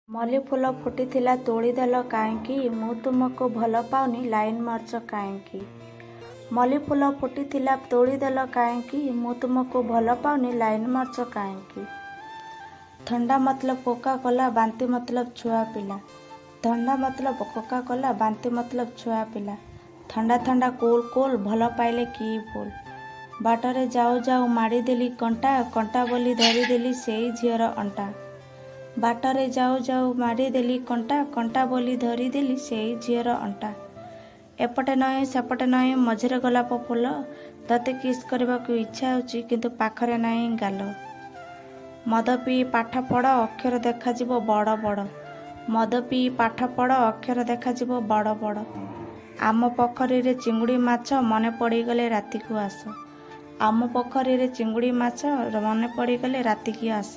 ମଲ୍ଲି ଫୁଲ ଫୁଟିଥିଲା ତୋଳିଦେଲ କାହିଁକି, ମୁଁ ତୁମକୁ ଭଲ ପାଉନି ଲାଇନ୍ ମାରୁଛ କାହିଁକି? ମଲ୍ଲି ଫୁଲ ଫୁଟିଥିଲା ତୋଳିଦେଲ କାହିଁକି, ମୁଁ ତୁମକୁ ଭଲ ପାଉନି ଲାଇନ୍ ମାରୁଛ କାହିଁକି? ଥଣ୍ଡା ମତଲବ କୋକା କୋଲା, ବାନ୍ତି ମତଲବ ଛୁଆ ପିଲା। ଥଣ୍ଡା ମତଲବ କୋକା କୋଲା, ବାନ୍ତି ମତଲବ ଛୁଆ ପିଲା। ଥଣ୍ଡା ଥଣ୍ଡା କୁଲ୍ କୁଲ୍, ଭଲ ପାଇଲେ କି ଭୁଲ? ବାଟରେ ଯାଉ ଯାଉ ମାଡ଼ିଦେଲି କଣ୍ଟା, କଣ୍ଟା ବୋଲି ଧରିଦେଲି ସେଇ ଝିଅର ଅଣ୍ଟା। ବାଟରେ ଯାଉ ଯାଉ ମାରିଦେଲି କଣ୍ଟା, କଣ୍ଟା ବୋଲି ଧରିଦେଲି ସେଇ ଝିଅର ଅଣ୍ଟା। ଏପଟେ ନଈ ସେପଟେ ନଈ, ମଝିରେ ଗୋଲାପ ଫୁଲ। ତତେ କିସ୍ କରିବାକୁ ଇଚ୍ଛା ହେଉଛି, କିନ୍ତୁ ପାଖରେ ନାହିଁ ଗାଲ। ମଦ ପିଇ ପାଠ ପଢ଼, ଅକ୍ଷର ଦେଖାଯିବ ବଡ଼ ବଡ଼। ମଦ ପିଇ ପାଠ ପଢ଼, ଅକ୍ଷର ଦେଖାଯିବ ବଡ଼ ବଡ଼। ଆମ ପୋଖରୀରେ ଚିଙ୍ଗୁଡ଼ି ମାଛ, ମନେ ପଡ଼ିଗଲେ ରାତିକୁ ଆସ। ଆମ ପୋଖରୀରେ ଚିଙ୍ଗୁଡ଼ି ମାଛ, ମନେ ପଡ଼ିଗଲେ ରାତିକି ଆସ।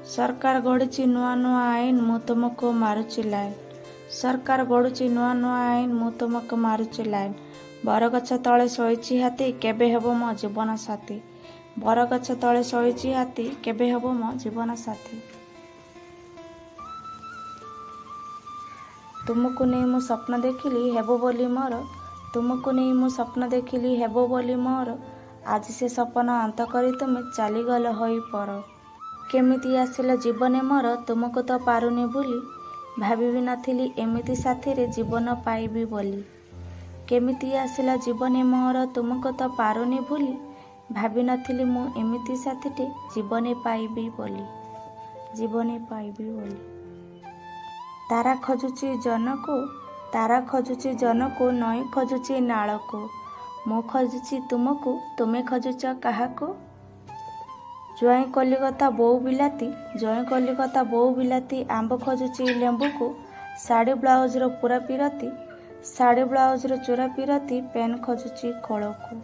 ସରକାର ଗଢ଼ୁଛି ନୂଆ ନୂଆ ଆଇନ, ମୁଁ ତୁମକୁ ମାରୁଛି ଲାଇନ। ସରକାର ଗଢ଼ୁଛି ନୂଆ ନୂଆ ଆଇନ, ମୁଁ ତୁମକୁ ମାରୁଛି ଲାଇନ। ବରଗଛ ତଳେ ଶୋଇଛି ହାତୀ, କେବେ ହେବ ମୋ ଜୀବନ ସାଥୀ? ବରଗଛ ତଳେ ଶୋଇଛି ହାତୀ, କେବେ ହେବ ମୋ ଜୀବନ ସାଥୀ? ତୁମକୁ ନେଇ ମୁଁ ସ୍ୱପ୍ନ ଦେଖିଲି ହେବ ବୋଲି ମୋର। ତୁମକୁ ନେଇ ମୁଁ ସ୍ୱପ୍ନ ଦେଖିଲି ହେବ ବୋଲି ମୋର। ଆଜି ସେ ସପନ ଅନ୍ତ କରି ତୁମେ ଚାଲିଗଲ ହୋଇ ପର। କେମିତି ଆସିଲ ଜୀବନେ ମୋର, ତୁମକୁ ତ ପାରୁନି ଭୁଲି। ଭାବିବି ନଥିଲି ଏମିତି ସାଥିରେ ଜୀବନ ପାଇବି ବୋଲି। କେମିତି ଆସିଲ ଜୀବନେ ମୋର, ତୁମକୁ ତ ପାରୁନି ଭୁଲି। ଭାବିନଥିଲି ମୁଁ ଏମିତି ସାଥିଟେ ଜୀବନେ ପାଇବି ବୋଲି, ଜୀବନେ ପାଇବି ବୋଲି। ତାରା ଖୋଜୁଛି ଜହ୍ନକୁ, ତାରା ଖୋଜୁଛି ଜହ୍ନକୁ, ନଈ ଖୋଜୁଛି ନାଳକୁ, ମୁଁ ଖୋଜୁଛି ତୁମକୁ, ତୁମେ ଖୋଜୁଛ କାହାକୁ? ଜ୍ୱାଇଁ କଲିକତା ବୋଉ ବିଲାତି, ଜ୍ୱାଇଁ କଲିକତା ବୋଉ ବିଲାତି, ଆମ୍ବ ଖୋଜୁଛି ଲେମ୍ବୁକୁ, ଶାଢ଼ୀ ବ୍ଲାଉଜର ପୁରା ପିରତି, ଶାଢ଼ୀ ବ୍ଲାଉଜର ଚୋରା ପିରତି, ପେନ୍ ଖୋଜୁଛି ଖୋଳକୁ।